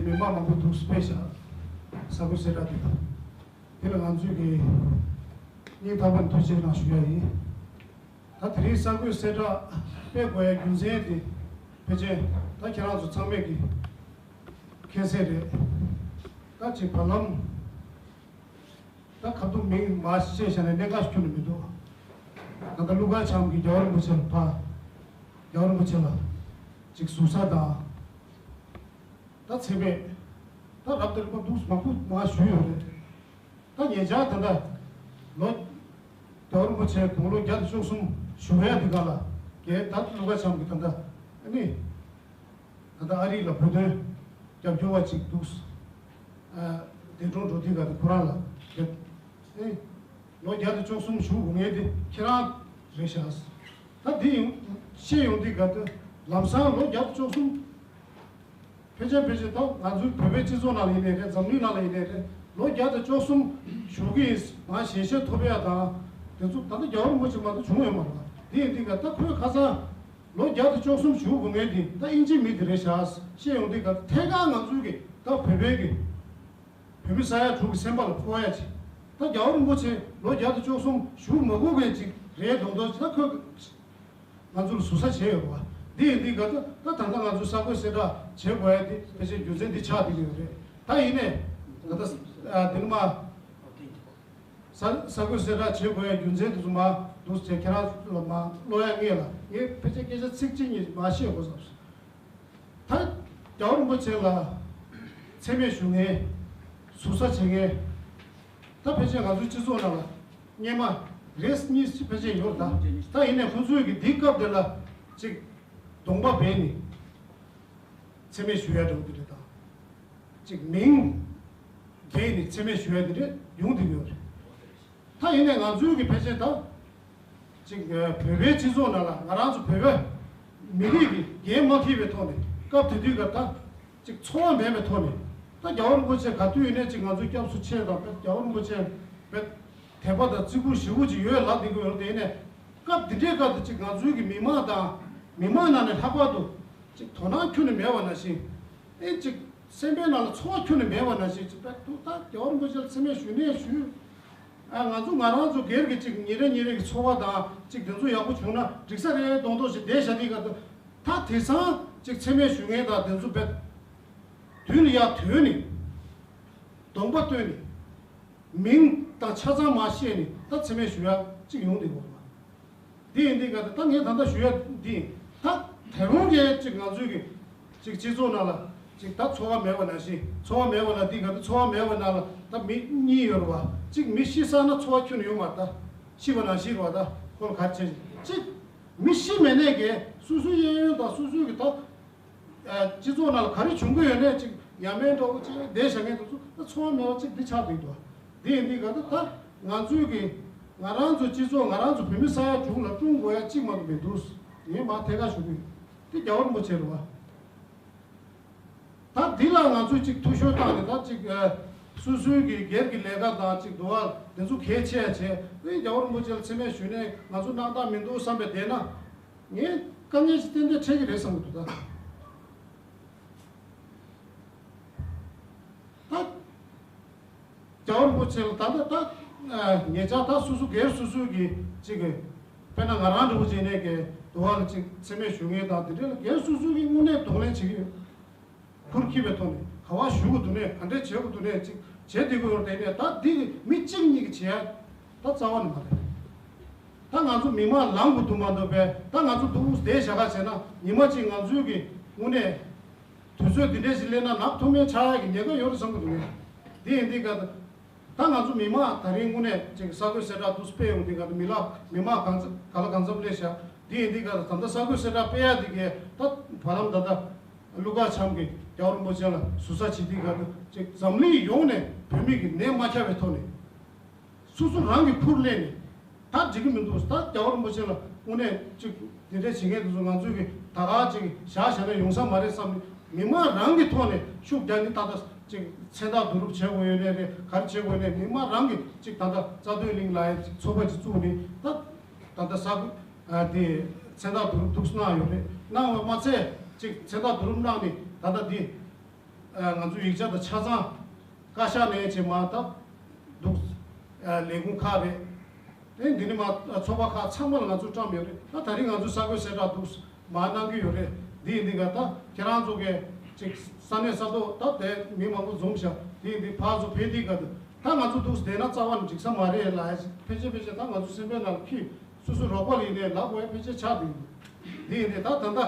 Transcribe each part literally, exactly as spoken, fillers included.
མི་མང་མང་པོ་འདུག་སྤེལ་བཞག་ས་ཁུལ་གསལ་བསྒྲགས་འདི་དང་། དེ་ལ་ང་ཚོས་ཀྱི་སྙིང་ཐག་པ་ནས་ཐུགས་རྗེ་གནང་ཞུ་ཡ་ཡིན། ད་དེ་རིང་ས་ཁུལ་གསལ་བསྒྲགས་སྤེལ་དགོས་ཡ་རྒྱུ་མཚན་དེ་ཕལ་ཆེར་ད་ཁྱེད་རང་ཚོ་ཚང་མས་ཀྱི་མཁྱེན་གསལ་རེད། ད་ཅིག་བར་ལམ། ད་ཁ་ཐུག་མིང་མ་བཤད་བཞག་ནས་གནད་འགག་ཞིག་ཁྱོན་ནས་མི་འདུག་ད་ལྟ་ཀླུ་མཁར་བྱམས་ཀྱིས་རྒྱལ་བ་རིན་པོ་ཆེ་ལ་ཕར། རྒྱལ་བ་རིན་པོ་ཆེ་ལ་ཅིག་ཟུར་ཟ་དང་། ད་ཚེ་སྨད། ད་རབ་དང་རིམ་པ་འདུག་མང་པོ་མ་ཞུས་ཡོད་རེད། ད་ཉེ་ཆར་ད་ལྟ་ལོ། རྒྱལ་བ་རིན་པོ་ཆེ་དགུང་ལོ་བརྒྱ་དང་བཅུ་གསུམ་བཞུགས་ཡ་འདི་ག་ལ་རྒན་ད་ཀླུ་མཁར་བྱམས་ཀྱིས་ད་ལྟ་ཨ་ནི། ད་ལྟ་ཨ་རི་ལ་བོད་དོན་རྒྱབ་སྐྱོར་བ་ཅིག་འདུག་ཨ། འདས་གྲོངས་འགྲོ་དུས་ག་དུས་ཁོ་རང་ལ་རྒྱབ། ཨེ། ལོ་བརྒྱ་དང་བཅུ་གསུམ་བཞུགས་དགོས་ངེས་དེ་ཁྱེད་རང་རེད་ཤག་ད་འདི་ཡིན་བཤད་ཡོང་དུས་ག་དུས་ལམ་སང་ལོ་བརྒྱ་དང་བཅུ་གསུམ། ཕལ་ཆེར་ཕལ་ཆེར་ད་ང་ཚོའི་བོད་པའི་སྤྱི་ཚོགས་ནང་ལ་ཡིན་ནའི་རེད། འཛམ་གླིང་ནང་ལ་ཡིན་ནའི་རེད། ལོ་བརྒྱ་དང་བཅུ་གསུམ་བཞུགས་ཀྱི་ཡིན་ང་ཞལ་བཞེས་ཐོབ་ཡ་དང་། དེ་ཚོ་ད་ལྟ་རྒྱལ་བ་རིན་པོ་ཆེ་མ་གཏོགས་བྱུང་ཡོད་མ་རེད་པ། དེ་ཡིན་དུས་ག་ད་ཁོས་ཁ་སང་། ལོ་བརྒྱ་དང་བཅུ་གསུམ་བཞུགས་དགོས་ངེས་དེ་ད་དབྱིན་ཇི་མི་དེ་རེད་ཤག་བཤད་ཡོང་དུས་ག་ཐད་ཀར་ང་ཚོའི་གི་ད་བོད་པའི་གི་བོད་མི་ས་ཡ་དྲུག་གི་སེམས་པ་ལ་ཕོག་ཡ་ཅིག་ད་རྒྱལ་བ་རིན་པོ་ཆེ་ལོ་བརྒྱ་དང་བཅུ་གསུམ་བཞུགས་མ་དགོས་མཁན་ཅིག་རེད་མདོག་མདོག་ཅིག་ད་ཁོས་ང་ཚོ་ལ་ཟུར་ཟ་བྱས་ཡོད་པ། འདི་ཡིན་དུས་ག་ད་ད་ད་ལྟ་ང་ཚོ་ས་ཁུལ་གསལ་བསྒྲགས་བྱེད་དགོས་ཡ་དེ་ཕལ་ཆེར་རྒྱུ་མཚན་འདི་ཆགས་བསྡད་ཀྱི་ཡོད་རེད། ད་ཡིན་ནའི་ད་ལྟ་ཨ་འདི་ནི་མ། ས་ས་ཁུལ་གསལ་བསྒྲགས་བྱེད་དགོས་ཡ་རྒྱུ་མཚན་དེ་ཚོ་མ་འདུག་ཟེར་ཁྱེད་རང་ཚོ་ལ་མ་ཀློག་ཡ་ངེས་ལ་ངས་ཕལ་ཆེར་སྐད་ཆ་ཚིག་གཅིག་གཉིས་མ་བཤད་དགོས་བསམ་སོང་། ད་རྒྱལ་བ་རིན་པོ་ཆེ་ལ་མཚན་སྨད་ཞུ་མཁན་ཟུར་ཟ་བྱེད་མཁན་ད་ཕལ་ཆེར་ང་ཚོའི་སྤྱི་ཚོགས་ནང་ལ་སྔོན་མ་རེས་གཉིས་ཕལ་ཆེར་ཡོད་ད། ད་ཡིན་ནའི་ཁོང་ཚོས་ཀྱི་འདི་སྐབས་དེ་ལ་ཅིག་གདོང་པ་སྦས་ནས་མཚན་སྨད་ཞུ་ཡ་འདྲ་བོ་དེ་རེད་ད། ཅིག་མིང་འགེལ་ནས་མཚན་སྨད་ཞུ་ཡ་དེ་འདྲ་ཡོང་བསྡད་ཡོད་རེད། ད་ཡིན་ནའི་ང་ཚོའི་གི་ཕལ་ཆེར་ད་ཅིག་བོད་པའི་སྤྱི་ཚོགས་ནང་ལ་ང་རང་ཚོ་བོད་པའི་མི་རིགས་ཀྱི་འགན་མ་འཁྱེར་བའི་ཐོག་ནས་སྐབས་དེ་དུས་ཀ་ད་ཅིག་ཚོར་བ་མེད་པའི་ཐོག་ནས་ད་རྒྱལ་བ་རིན་པོ་ཆེ་ག་དུས་ཡིན་ནའི་ཅིག་ང་ཚོའི་སྐྱབས་སུ་མཆི་དང་རྒྱལ་བ་རིན་པོ་ཆེ་བོད་དད་པ་དང་བརྩི་བཀུར་ཞེ་པོ་ཅིག་ཡོད་ལབ་བསྡད་ཀྱི་ཡོད་རེད། དེ་ཡིན་ནའི་སྐབས་འདི་འདྲའི་སྐབས་དུ་ཅིག་ང་ཚོའི་གི་མི་མང་དང་མི་མང་ནང་ནས་ལྷག་པར་དུ་ཅིག་དོ་སྣང་ཁྱོན་ནས་མེད་པ་ནང་བཞིན་ཨེ་ཅིག་སེམས་པའི་ནང་ལ་ཚོར་བ་ཁྱོན་ནས་མེད་པ་ནང་བཞིན་ཅིག་ད་རྒྱལ་བ་རིན་པོ་ཆེ་ལ་མཚན་སྨད་ཞུས་ནས་ཞུས། ཨ་ང་ཚོ་ང་རང་ཚོ་སྒེར་གྱི་ཅིག་ཉིན་རེ་ཉིན་རེ་གི་འཚོ་བ་དང་ཅིག་དེ་ཚོ་ཡག་པོ་བྱུང་ན་འགྲིག་ས་རེད་མདོག་མདོག་ཞིག་བསྡད་བཞག་དེ་ག་ད་ད་དེང་སང་ཅིག་མཚན་སྨད་ཞུ་མཁན་དང་དེ་ཚོ་བེད་དུས་ལ་ཡར་དོན་ནི་གདོང་པ་སྟོན་ནི་མིང་དང་ཆ་ཚང་མ་བཤད་ནི་ད་མཚན་སྨད་ཞུ་ཡ་ཅིག་ཡོང་དེ་གོ་མ། འདི་ཡིན་འདི་ག་ད་ངས་ད་ལྟ་ཞུ་ཡ་འདི་ད་དེ་རུང་གི་ཅིག་ང་ཚོའི་གི་ཅིག་སྤྱི་ཚོགས་ནང་ལ་ཅིག་ད་འཚོ་བ་མེད་པ་ནང་བཞིན་འཚོ་བ་མེད་པ་ལ་འདི་ག་ད་འཚོ་བ་མེད་པ་ནང་ལ་ད་མི་གཉིས་ཡོད་རེད་བ། ཅིག་མི་ཤི་ས་ན་འཚོ་བ་ཁྱོན་ནས་ཡོད་མ་རེད། ད་ཤི་བ་ནང་ཤི་རེད་བ། ད་ཁོ་ལ་ག་རེ་བྱེད་ཅིག་མི་ཤི་མེད་ནས་གི་སོ་སོའི་གཡས་གཡོན་དང་སོ་སོའི་གི་ད། སྤྱི་ཚོགས་ནང་ལ་ག་རེ་བྱུང་གི་ཡོད་ནས་ཅིག་ཡ་མེད་འདྲ་བོ་ཅིག་བསྡད་བཞག་མཁན་དེ་ཚོ་ད་འཚོ་བ་མེད་པ་ཅིག་འདི་ཆགས་འདུག་དོ། འདི་ཡིན་འདི་ག་ད་ད་ང་ཚོའི་གི་ང་རང་ཚོ་སྤྱི་ཚོགས་ང་རང་ཚོ་བོད་མི་ས་ཡ་དྲུག་ལ་སྲུང་དགོས་ཡ་གཅིག་མ་གཏོགས་མི་འདུག་ངས་མ་ཐད་ཀར་ཞུ་གི་ཡོད། འདི་རྒྱལ་བ་རིན་པོ་ཆེ་རེད་བ། ད་འདི་ལ་ང་ཚོས་ཅིག་འཐུས་ཤོར་བཏང་ནས་ད་ཅིག་སོ་སོའི་གི་སྒེར་གི་ལས་ཀ་དང་ཅིག་འདུག་བ་དེ་ཚོ་གལ་ཆེ་ཡ་བྱས་ཨེ་རྒྱལ་བ་རིན་པོ་ཆེ་ལ་མཚན་སྨད་ཞུས་ནས་ང་ཚོ་སྣང་དག་མི་འདུག་བསམ་པའི་བསྡད་ན། ངས་དཀའ་ངལ་ཞིག་ཏན་ཏན་འཕྲད་ཀྱི་རེད་བསམ་གྱི་འདུག་ད། ད། རྒྱལ་བ་རིན་པོ་ཆེ་ལ་ད་ལྟ་ད། ཉེ་ཆར་ད་སོ་སོ་སྒེར་སོ་སོའི་གི་ཅིག་གི་དཔེར་ན་ང་རང་འདྲ་བོ་བྱས་ནས་གི་དུ་བ་ལ་ཅིག་མཚན་སྨད་ཞུ་མཁན་དང་དེ་འདྲ་ལ་སྒེར་སོ་སོའི་གི་དངོས་གནས་གདོང་ལེན་བྱེད་ཀྱི་ཡོད། ཁུར་འཁྱེར་བའི་ཐོག་ནས་ག་བ་ཞུ་དགོས་འདུག་ནས་ག་འདྲས་བྱེད་དགོས་འདུག་ནས་ཅིག་བྱེད་བསྡད་དགོས་ཡོད་དེ་ནས་ད་འདི་གི་མི་གཅིག་གཉིས་ཀྱི་བྱེད་ཡ་ད་རྩ་བ་ནས་མ་རེད། ད་ང་ཚོ་མི་མང་ལངས་དགོས་འདུག་མ་གཏོགས་པས་ད་ང་ཚོ་འདུག་བསྡད་བཞག་ག་བྱས་ན་ཉི་མ་གཅིག་ང་ཚོའི་གི་དངོས་གནས་དུས་ཚོད་འདི་འདྲས་ཞིག་སླེབས་ན་ནག་ཐུག་མེད་ཆགས་ཡ་གི་ཉེན་ཁ་ཡོད་རེད་བསམ་གི་འདུག་ངས། འདི་ཡིན་འདི་ག་ད་ང་ཚོ་མི་མང་ད་རིང་དངོས་གནས་ཅིག་ས་ཁུལ་གསལ་བསྒྲགས་འདུག་སྤེལ་ཡོང་འདི་ག་ད་མི་ལ་མི་མང་གང་ཚ་ག་ལ་གང་འཚམ་སླེབས་ཤག་འདི་ཡིན་འདི་ག་ད་ད་ལྟ་ས་ཁུལ་གསལ་བསྒྲགས་སྤེལ་ཡ་འདི་གས་ད་བར་ལམ་ད་ལྟ་ཀླུ་མཁར་བྱམས་ཀྱིས་རྒྱལ་བ་རིན་པོ་ཆེ་ལ་ཟུར་ཟ་བྱེད་འདི་ག་ད་ཅིག་འཛམ་གླིང་ཡོངས་ནས་བོད་མི་གི་ནད་མ་ཁྱབ་པའི་ཐོག་ནས། སོ་སོ་རང་གི་ཕུར་ལེན་ནས་ད་འགྲིག་གི་མི་འདུག་ད་རྒྱལ་བ་རིན་པོ་ཆེ་ལ་དངོས་གནས་ཅིག་དེ་འདྲ་བྱེད་མཁན་དེ་ཚོ་ང་ཚོས་ཀྱི་ད་ག་ཅིག་བཞག་བཞག་ན་ཡོང་ས་མ་རེད་བསམ་ནས་མི་མང་རང་གི་ཐོག་ནས་ཤུགས་རྒྱག་ནས་ད་ལྟ་ཅིག་མཚན་རྟགས་བསྡུ་རུབ་བྱེད་དགོས་ཡོད་ནའི་རེད། ག་རེ་བྱེད་དགོས་ནའི་མི་མང་རང་གི་ཅིག་ད་ལྟ་རྩ་དོན་གླིང་ལ་ཡང་ཅིག་ཚོགས་པ་ཅིག་བཙུགས་ནས་ད་ད་ལྟ་ས་ཁུལ་དེ་མཚན་རྟགས་བསྡུ་རུབ་འདུག་གནང་ཡོད་རེད། གནང་བ་མ་ཚད་ཅིག་མཚན་རྟགས་བསྡུ་རུབ་གནང་ནས་ད་ལྟ་འདི། ང་ཚོ་ཡིག་ཆ་དང་ཆ་ཚང་བཀའ་ཤག་ནས་བྱས་མ་ད་འདུག་ལས་ཁུངས་ཁག་རེད། དེ་འདི་ནས་མ་ཚོགས་པ་ཁག་ཚང་མ་ལ་ང་ཚོ་བཀྲམ་ཡོད་རེད། ད་ད་རིང་ང་ཚོ་ས་བགོས་གསལ་བསྒྲགས་འདུག་མ་གནང་གི་ཡོད་རེད། འདི་ཡིན་དུས་ང་ད་ཁྱེད་རང་ཚོ་གས་ཅིག་ས་གནས་ས་ཐོག་ད་དེ་མི་མང་པོ་འཛོམས་ཤག་དེ་ཡིན་དུས་ཕར་ཚུར་ཕེབས་དུས་ག་དུས་ད་ང་ཚོ་འདུག་བསྡད་ན་རྩ་བ་ནས་འགྲིག་ས་མ་རེད་ལ། ཕལ་ཆེར་ཕལ་ཆེར་ད་ང་ཚོ་སེམས་པའི་ནང་ལ་ཁྱི་སོ་སོའི་རོགས་པ་ལ་ཡིན་ནའི་ལབ་དགོས་ཡ་ཕལ་ཆེར་ཆགས་འདུག་འདི་ཡིན་དུས་ད་ད་ལྟ་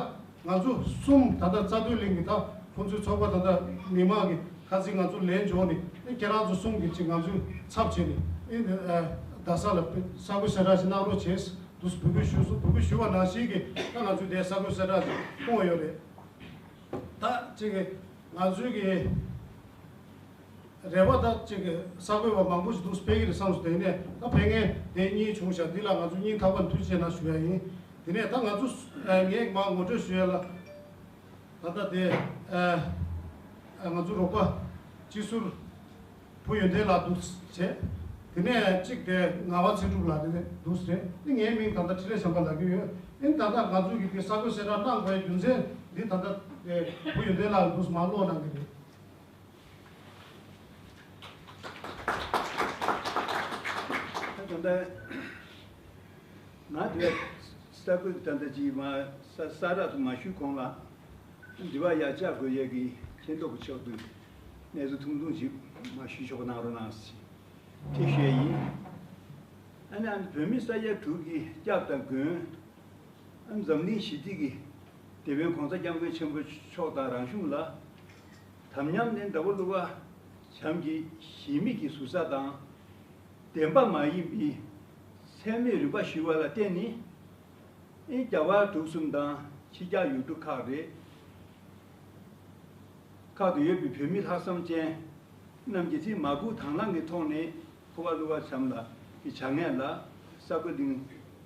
ང་ཚོ་གསུམ་ད་ལྟ་རྩ་དོན་གླིང་གི་ད་ཁོང་ཚོའི་ཚོགས་པ་ད་ལྟ་མི་མང་གི་ཁ་ཚིག་ང་ཚོ་ལན་འཇོག་ནས་ཨེ་ཁྱེད་རང་ཚོ་གསུམ་གྱིས་ཅིག་ང་ཚོའི་ཚབ་བྱས་ནས་ཨེ་འདི་ཨ་རྡ་ས་ལ་ས་བགོས་གསལ་བསྒྲགས་ཅིག་གནང་རོགས་བྱས་འདུག་འབོད་སྐུལ་ཞུས་སོང་། འབོད་སྐུལ་ཞུས་པ་ནང་བཞིན་གྱི་ད་ང་ཚོས་དེ་ས་བགོས་གསལ་བསྒྲགས་ཅིག་བསྐུངས་ཡོད་རེད། ད་ཅིག་ང་ཚོའི་གི་རེ་བ་ད་ཅིག་གི་གསར་འགོད་པ་མང་པོ་ཞིག་འདུག་སྤེལ་གི་རེད་བསམ་སོང་། དེ་ནས་ད་ཕན་ངེས་དེ་གཉིས་བྱུང་ཤག་འདི་ལ་ང་ཚོ་སྙིང་ཐག་པ་ནས་ཐུགས་རྗེ་ཆེ་གནང་ཞུ་ཡ་ཡིན། དེ་ནས་ད་ང་ཚོ་ངས་མར་ངོ་སྤྲོད་ཞུ་ཡ་ལ་ད་ལྟ་དེ་ང་ཚོ་རོགས་པ་སྤྱི་ཟུར་བུ་ཡོན་ཏན་ལགས་འདུག་བྱས། དེ་ནས་གཅིག་དེ་ངག་དབང་ཚེ་སྒྲུབ་ལགས་དེ་འདུག་རེད། ཨེ་ངའི་མིང་ད་ལྟ་འཕྲིན་ལས་བྱམས་པ་ལབ་ཀྱི་ཡོད། ཨེ་ད་ལྟ་ང་ཚོ་གི་དེ་གསར་འགོད་གསལ་བསྒྲགས་གནང་དགོས་རྒྱུ་མཚན་འདི་ད་ལྟ་དེ་བུ་ཡོན་ཏན་ལགས་འདུག་མར་ཀློག་གནང་གི་རེད། ད་ལྟ་ང་དེ་ས་ཁུལ་ད་ལྟ་ཅིག་མ་ས་ས་རག་ཏུ་མ་ཞུས་གོང་ལ་འདི་བ་ཡ་ལྕགས་དགོས་ཡས་ཀྱི་མཁྱེན་རྟོགས་ཀྱི་ཕྱོགས་སུ་གནས་ཚུལ་ཐུང་ཐུང་ཞིག་མ་ཞུས་ཆོག་གནང་རོགས་གནང་ཞེས་དེ་ཞུ་ཡས་ཡིན། ཨ་ནི་ཨ་ནི་བོད་མི་ས་ཡ་དྲུག་གི་སྐྱབས་དང་མགོན། འཛམ་གླིང་ཞི་བདེ་གི་དེད་དཔོན་གོང་ས་སྐྱབས་མགོན་ཆེན་པོ་མཆོག་དང་རང་གཞུང་ལ་དམ་ཉམས་ནས་དགྲ་བོ་ཀླུ་པ་བྱམས་ཀྱི་གཞི་མེད་ཀྱི་ཟུར་ཟ་དང་བདེན་པ་མ་ཡིན་པའི་མཚན་སྨོད་རིམ་པ་ཞུས་པ་ལ་བརྟེན་ནས་ཨེ་རྒྱ་བལ་འབྲུག་གསུམ་དང་ཕྱི་རྒྱལ་ཡུལ་གྲུ་ཁག་རེད། ཁག་ཏུ་ཡོད་པའི་བོད་མི་ལྷག་བསམ་ཅན་རྣམས་ཀྱིས་ཚེ་མ་སྒུག་དང་བླངས་ཀྱི་ཐོག་ནས་ཁོ་པ་ཀླུ་པ་བྱམས་ལགས་ཀྱི་བྱ་ངན་ལ་ས་རྒོད་གླིང་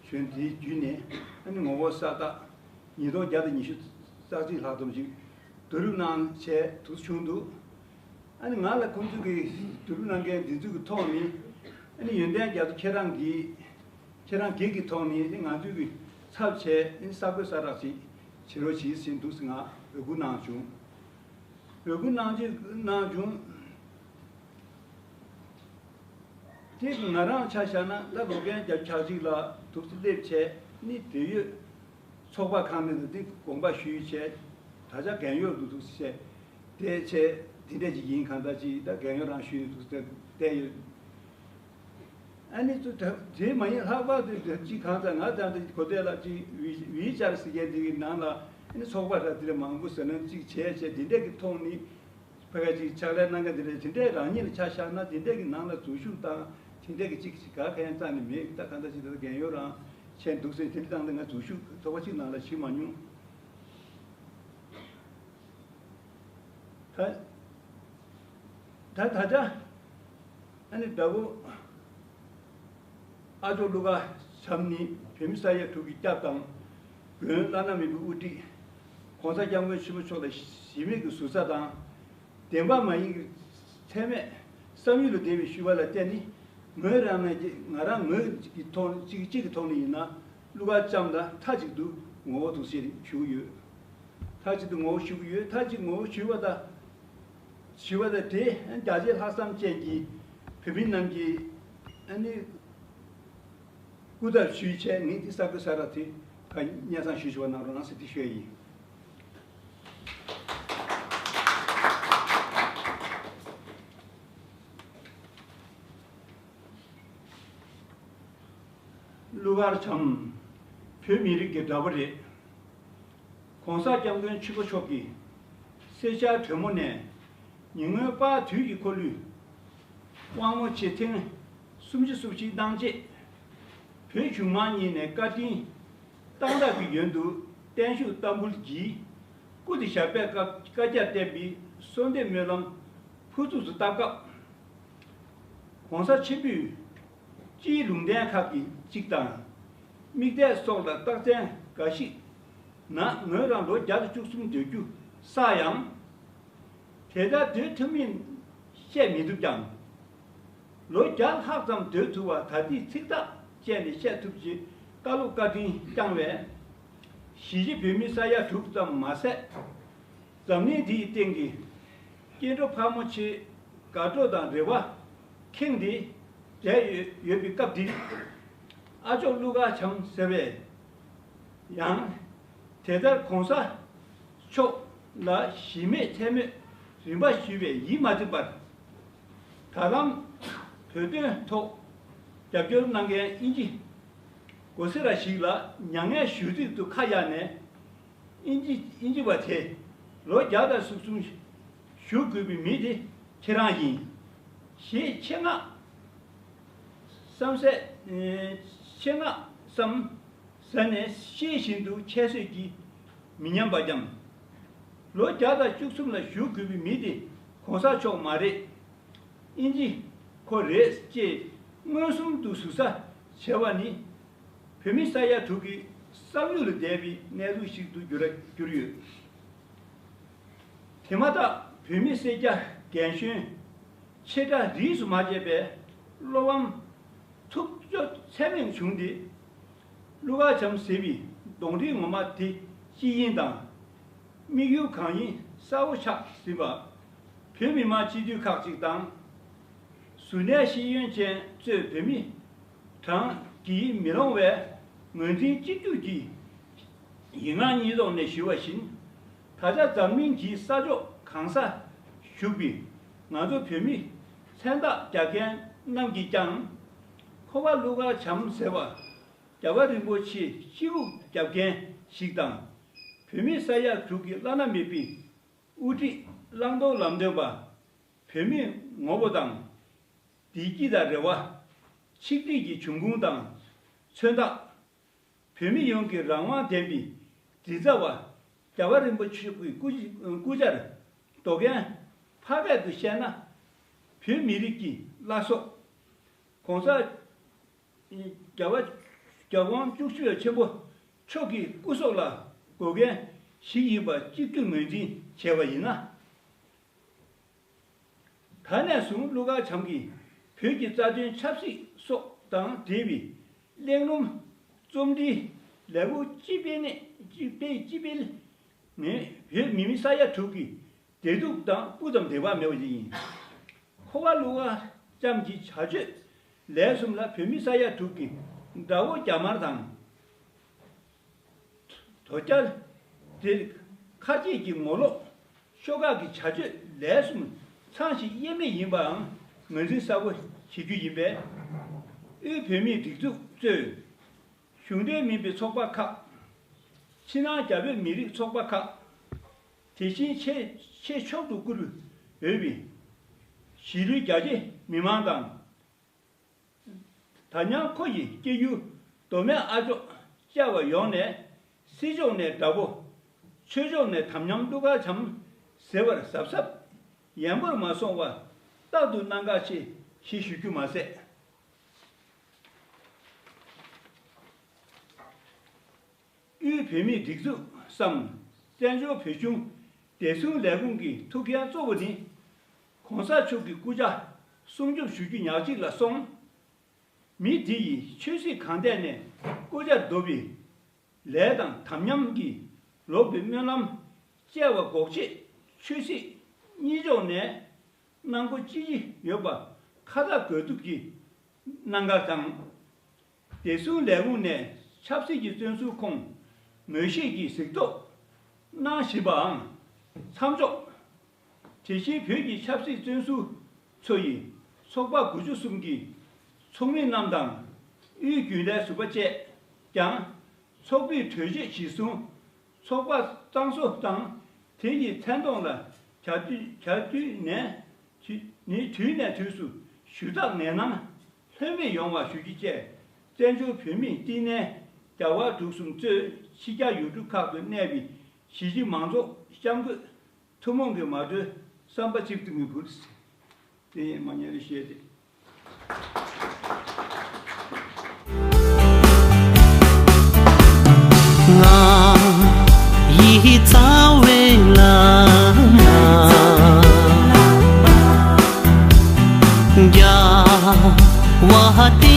གཞོན་དེའི་བརྒྱུད་ནས་ཨ་ནི་ངོ་བོ་ས་རྟགས་ཉིས་སྟོང་བརྒྱ་དང་ཉི་ཤུ་རྩ་གཅིག་ལྷག་ཙམ་ཞིག་བསྡུ་རུབ་གནང་བྱས་འདུག་བྱུང་འདུག་ཨ་ནི་ང་ལ་ཁོང་ཚོ་གིས་བསྡུ་རུབ་གནང་མཁན་འདི་ཚོ་གི་ཐོག་ནས་ཨ་ནི་ཡོན་ཏན་རྒྱ་མཚོ་ཁྱེད་རང་གིས་ཁྱེད་རང་སྒེར་གྱི་ཐོག་ནས་ང་ཚོའི་གི་ཚབ་བྱས་ས་རྒོད་ས་རག་ཅིག་བྱེད་རོགས་གྱིས་ཟེར་འདུག་ཟེར་ང་འབོད་སྐུལ་གནང་བྱུང་། འབོད་སྐུལ་གནང་རྒྱུ་གནང་བྱུང་། དེ་ང་རང་ཆ་བཞག་ན་ད་ལོ་རྒན་བརྒྱད་ཅུ་གྱ་གཅིག་ལ་འདུག་སེ་སླེབས་བྱས་ནི་དེ་ཡོད་ཚོགས་པ་ཁང་ནས་འདི་དགོངས་པ་ཞུས་བྱས་ད་ཆ་རྒན་ཡོལ་དུ་འདུག་སེ་བྱས་དེ་བྱས་འདི་འདྲ་ཅིག་ཡིན། གང་ལྟར་ཅིག་ད་རྒན་ཡོལ་རང་ཞུས་ནས་འདུག་སེ་བསྡད་ཡོད། ཨ་ནི་ཚོ་ད་དེ་མ་ཡིན་ལྷག་པར་དུ་ཅིག་གང་ལྟར་ང་ད་ལྟ་གོ་ཐོས་ལ་ཅིག་ཝི་ཝི་ཅར་ཟེར་མཁན་དེ་གི་ནང་ལ་ཨ་ནི་ཚོགས་པ་ད་དེ་འདྲ་མང་པོ་ཟེར་ན་ཅིག་བྱས་བྱས་དེ་འདྲ་གི་ཐོག་ནས་ཕ་ག་ཅིག་ཕྱག་ལས་གནང་མཁན་དེ་འདྲ་དེ་འདྲའི་རང་ཉིད་ལ་ཆ་བཞག་ན་དེ་འདྲ་གི་ནང་ལ་འཛུལ་ཞུགས་དང་དེ་འདྲ་གི་ཅིག་ཅིག་ག་ག་ཡང་རྩ་ནས་མེད། ད་གང་ལྟར་ཅིག་ད་ལྟ་རྒན་ཡོལ་རང་ཆེན་འདུག་ཟེར་དེ་འདྲ་བཏང་སྟེ་ང་འཛུལ་ཞུགས་ཚོགས་པ་གཅིག་ནང་ལ་ཞིག་མ་མྱོང་། ད་ད་ད་ལྟ་ཨ་ནི་དགྲ་བོ་ཨ་ཅོག་ཀླུ་པ་བྱམས་ནི་བོད་མི་ས་ཡ་དྲུག་གི་སྐྱབས་དང་མགོན། བླ་ན་མེད་པའི་དབུ་ཁྲིད་གོང་ས་སྐྱབས་མགོན་ཆེན་པོ་མཆོག་ལ་གཞི་མེད་ཀྱི་ཟུར་ཟ་དང་བདེན་པ་མ་ཡིན་གྱི་མཚན་སྨད་བསམ་ཡུལ་ལ་བདེ་བའི་ཞུ་བ་ལ་བརྟེན་ནས་ངོས་རང་ནས་ཀྱི་ང་རང་ངོས་ཀྱི་ཐོག་གཅིག་གཅིག་གི་ཐོག་ནས་ཡིན་ན་ཀླུ་པ་བྱམས་ལ་མཐའ་གཅིག་ཏུ་ངོ་བོ་དུ་ཟེར་ཞུ་གི་ཡོད། མཐའ་གཅིག་ཏུ་ངོ་བོ་ཞུ་གི་ཡོད། མཐའ་གཅིག་ངོ་བོ་ཞུ་བ་དང་། ཞུ་བ་དང་དེ་རྒྱ་ཆེ་ལྷག་བསམ་ཅན་གྱི་བོད་མི་རྣམས་ཀྱིས་ཨ་ནི་སྐུ་ཚབ་ཞུས་བྱས་ངས་འདི་ས་རྒོད་ས་རག་དེ་ཁ་སྙན་སེང་ཞུ་ཞུ་བ་གནང་རོགས་གནང་ཟེར་དེ་ཞུ་ཡ་ཡིན། ཀླུ་མཁར་བྱམས་བོད་མི་རིགས་ཀྱི་དགྲ་བོ་རེད། གོང་ས་སྐྱབས་མགོན་ཆེན་པོ་མཆོག་གིས་སེར་སྐྱ་དྲོན་མོ་ནས་ཉེ་སྔོན་དཔལ་དུས་ཀྱི་འཁོར་ལོའི་དབང་ལུང་ཆེ་ཐེངས་སུམ་ཅུ་སོ་གཅིག་གནང་རྗེས། བོད་གཞུང་མང་གཉིས་ནས་བཀའ་དྲིན་གཏང་རག་གི་ཡོན་དུ་བརྟན་བཞུགས་བསྟར་འབུལ་གྱིས་སྐུ་དེ་ཞབས་པད་བཀའ་བཀའ་རྒྱ་བསྟན་པའི་གསོལ་འདེབས་སྨོན་ལམ་ཕུར་ཚུགས་སུ་བཏབ་སྐབས། གོང་ས་ཆེན་པོས་སྤྱིའི་ལུང་བསྟན་ཁག་གི་གཅིག་དང་། དམིགས་གཏད་སོགས་ལ་རྟགས་མཚན་འགའ་ཞིག་ན་ངོས་རང་ལོ་བརྒྱ་དང་བཅུ་གསུམ་སྡོད་རྒྱུ་བསགས་ཡང་། དེ་ལྟར་སྡོད་ཐུབ་མིན་བཤད་མི་ཐུབ་ཀྱང་། ལོ་བརྒྱ་ལྷག་ཙམ་སྡོད་ཐུབ་པ་ད་ལྟའི་ཚིག་ཐག་བཅད་ནས་བཤད་ཐུབ་ཅེས་བཀའ་སློབ་བཀའ་དྲིན་བསྐྱངས་པས། གཞིས་བྱེས་བོད་མི་ས་ཡ་དྲུག་ཙམ་མ་ཟད། འཛམ་གླིང་འདིའི་སྟེང་གི་ སྐྱེ་འགྲོ་ཕལ་མོ་ཆེ་དགའ་སྤྲོ་དང་རེ་བ་ཁེངས་ཏེ་བསྡད་ཡོད་ཡོད་པའི་སྐབས་འདིར། ཨ་ཅོག་ཀླུ་མཁར་བྱམས་ཟེར་བས་ཡང་། དེ་ལྟར་གོང་ས་མཆོག་ལ་གཞི་མེད་མཚན་སྨོད་རིམ་པ་ཞུས་པས་ཡིད་མ་ཚིམ་པར། ད་ལམ་བོད་དོན་ཐོག་རྒྱབ་སྐྱོར་གནང་མཁན་དབྱིན་ཇི་གོ་སི་ར་ཞིག་ལ་མྱ་ངན་ཞུ་རྩིས་དུ་ཁ་གཡར་ནས། དབྱིན་ཇི་དབྱིན་ཇི་བ་དེ་ལོ་བརྒྱ་དང་གསུམ་གསུམ་བཞུགས་དགོས་པའི་མི་དེ་ཁྱེད་རང་ཡིན། ཞེས་ཆེད་མངགས་བསམ་ཟད། ཆེད་མངགས་བསམ་ཟད་ནས་ཤེས་བཞིན་དུ་ཁྱད་གསོད་ཀྱིས་མི་ཉན་པ་འགྱམ། ལོ་བརྒྱ་དང་བཅུ་གསུམ་ལ་བཞུགས་དགོས་པའི་མི་དེ་གོང་ས་མཆོག་མ་རེད། དབྱིན་ཇི་ཁོ་རེད་ཅེས་མངོན་སུམ་དུ་ཟུར་ཟ་བྱས་པ་ནི། བོད་མི་ས་ཡ་དྲུག་གི་བསམ་ཡུལ་ལས་འདས་པའི་གནས་ལུགས་ཤིག་ཏུ་གྱུར་གྱུར་ཡོད། དེ་མ་ཐག་བོད་མི་སེར་སྐྱ་རྒན་གཞོན་ཆེ་ཕྲ་རིས་སུ་མ་ཆད་པའི་བློ་ཕམ་ཐུགས་སྐྱོ་ཚད་མེད་བྱུང་སྟེ། ཀླུ་མཁར་བྱམས་ཟེར་བའི་གདོན་འདྲེ་ངོ་མ་དེ་ཅི་ཡིན་དང་། དམིགས་ཡུལ་གང་ཡིན་གསལ་བོ་ཆགས་ཟིན་པ། བོད་མི་མང་སྤྱི་འཐུས་ཁག་ཅིག་དང་། གཟུར་གནས་ཤེས་ཡོན་ཅན་གཙོས་བོད་མི་གྲངས་ཀྱིས་མི་ལོངས་པའི་ངོས་འཛིན་གཅིག་གྱུར་གྱིས་ཡིག་ངག་གཉིས་ཐོག་ནས་ཞུས་པ་བཞིན། ད་ཆ་འཛམ་གླིང་གི་ས་ཕྱོགས་གང་སར་བཞུགས་པའི་ང་ཚོ་བོད་མི་མཚན་རྟགས་རྒྱག་མཁན་རྣམས་ཀྱིས་ཀྱང་། ཁོ་པ་ཀླུ་མཁར་བྱམས་ཟེར་བ་རྒྱལ་བ་རིན་པོ་ཆེ་སྐྱིད་སྡུག་རྒྱབ་མཁན་ཞིག་དང་། བོད་མི་ས་ཡ་དྲུག་གི་བླ་ན་མེད་པའི་དབུ་ཁྲིད་བླང་དོར་ལམ་སྟོན་པ། བོད་མིའི་ངོ་བོ་དང་། བདེ་སྐྱིད་དང་རེ་བ། ཆིག་སྒྲིལ་གྱི་འབྱུང་ཁུངས་དང་མཚོན་རྟགས། བོད་མི་ཡོངས་ཀྱི་རང་དབང་ལྡན་པའི་མགྲིན་ཚབ་པ། རྒྱལ་བ་རིན་པོ་ཆེ་གི་སྐུ་སྐུ་ཕྱྭར་འདོགས་མཁན་ཕ་སྐད་དུ་བཤད་ན། བོད་མི་རིགས་ཀྱི་བླ་སྲོག་གོང་ས་རྒྱལ་བ་རྒྱལ་དབང་བཅུ་བཞི་པ་ཆེན་པོ་མཆོག་གི་སྐུ་སྲོག་ལ་གུས་མཁན་ཞིག་ཡིན་པ་གཅིག་གྱུར་ངོས་འཛིན་བྱས་པ་ཡིན་ན། ད་ནས་བཟུང་ཀླུ་མཁར་བྱམས་ཀྱིས་བོད་ཀྱི་རྩ་དོན་ཆབ་སྲིད་སོགས་དང་འབྲེལ་བའི་གླེང་སློང་རྩོམ་འབྲིའི་ལས་འགུལ་སྤྱི་སྤེལ་ནས་སྤྱི་སྤེལ་སྤྱི་སྤེལ་ནས་བོད་མི་མི་ས་ཡ་དྲུག་གི་བདེ་སྡུག་དང་སྤུ་ཙམ་འབྲེལ་བ་མེད་པ་ཞིག་ཡིན། ཁོ་པ་ཀླུ་མཁར་བྱམས་ཀྱི་བྱ་སྤྱོད་ལས་གསུམ་ལ་བོད་མི་ས་ཡ་དྲུག་གི་དགྲ་བོ་རྒྱ་དམར་དང་། དོལ་རྒྱལ། དེ་ཁ་སྐྱེས་ཀྱི་ངོ་ལོག་ཤོག་ཁག་གི་བྱ་སྤྱོད་ལས་གསུམ་ཚང་ཞིང་དབྱེར་མེད་ཡིན་པའང་ངོས་འཛིན་གསལ་པོ་བྱེད་རྒྱུ་ཡིན་པས། དབུས་བོད་མིའི་སྒྲིག་འཛུགས་གཙོས་གཞུང་འབྲེལ་མིན་པའི་ཚོགས་པ་ཁག་ཕྱི་ནང་རྒྱ་བོད་མི་རིགས་ཚོགས་པ་ཁག་དེ་བཞིན་ཆེས་ཆེས་མཆོག་ཏུ་བཀུར་འོས་པའི་གཞིས་ལུས་རྒྱ་ཆེ་མི་མང་དང་། ད་ཉང་ཁོ་ཡི་སྐྱེ་ཡུལ་མདོ་སྨད་ཨ་ཅོག་བཅས་པ་ཡོངས་ནས་སྲིད་ཕྱོགས་ནས་དགྲ་བོ། ཆོས་ཕྱོགས་ནས་དམ་ཉམས་ཀླུ་མཁར་བྱམས་ཟེར་བར་གཟབ་གཟབ་ཡན་པོར་མ་སོང་བ་རྟག་ཏུ་གནང་གལ་ཆེ་ཞེས་ཞུ་རྒྱུ་མ་ཟད། དབུས་བོད་མིའི་སྒྲིག་འཛུགས་སམ། བཙན་བྱོལ་བོད་གཞུང་བདེ་སྲུང་ལས་ཁུངས་ཀྱི་ཐུགས་འགན་གཙོ་བོ་ནི། གོང་ས་མཆོག་གི་སྐུ་ཕྱྭ་སྲུང་སྐྱོབ་ཞུ་རྒྱུ་ཉག་གཅིག་ལ་སོང་། མི་དེ་ཡིས་ཆོས་སྲིད་གང་ཐད་ནས་སྐུ་ཕྱྭར་བསྡོ་བའི་ལས་དང་དམ་ཉམས་ཀྱིས་ལོག་པའི་སྨོན་ལམ་བཅས་པ་འགོག་ཆེད་ཆོས་སྲིད་གཉིས་ཕྱོགས་ནས་གནང་སྒོ་ཅི་ཡོད་པ་ཁ་ཐག་དགོས་གཏུགས་ཀྱིས་གནང་གལ་དང་། བདེ་སྲུང་ལས་ཁུངས་ནས་ཆབ་སྲིད་ཀྱི་བཙོན་ཟུར་ཁོངས་ངོས་བཞེས་ཀྱིས་གཟིགས་རྟོག་གནང་བཞིན་པའང་མཚམས་འཇོག་དེ་བཞིན་བོད་ཀྱི་ཆབ་སྲིད་བཙོན་ཟུར་ཚོ་ཡི་ཚོགས་པ་དགུ་བཅུ་གསུམ་གྱི་ཚོགས་མི་རྣམས་དང་དབུས་རྒྱུན་ལས་ཟུར་པ་བཅས་ཀྱང་ཚོགས་པའི་གྲོས་ཆོད་གཞིར་བཟུང་ཚོགས་པ་གཙང་བཟོ་དང་དེ་ཡི་མཚན་མཐོང་ལ་བྱ་དུས་བྱ་དུས་ནས་དུས་ནས་དུས་ནས་དུས་སུ་ཞུ་དག་ངེས་གནང་ལྷོད་མེད་ཡོང་བ་ཞུ་རྒྱུ་བཅས་བཙན་བྱོལ་བོད་མིའི་བསྟི་གནས་རྒྱལ་བ་འབྲུག་གསུམ་གཙོས་ཕྱི་རྒྱལ་ཡུལ་གྲུ་ཁག་ཏུ་གནས་པའི་གཞིས་བྱེས་མང་ཚོགས་སྐྱབས་མགོན་ཐུན་མོང་གི་མ་གྲོས་བསམ་པ་གཅིག་ཏུ་མི་འཕུར། དེ་ཡིན་མ་ཉེ་རུ་བཤད་དེ། ང་ཡི་རྩ་བའི་བླ་མ་རྒྱལ་བ་བསྟན་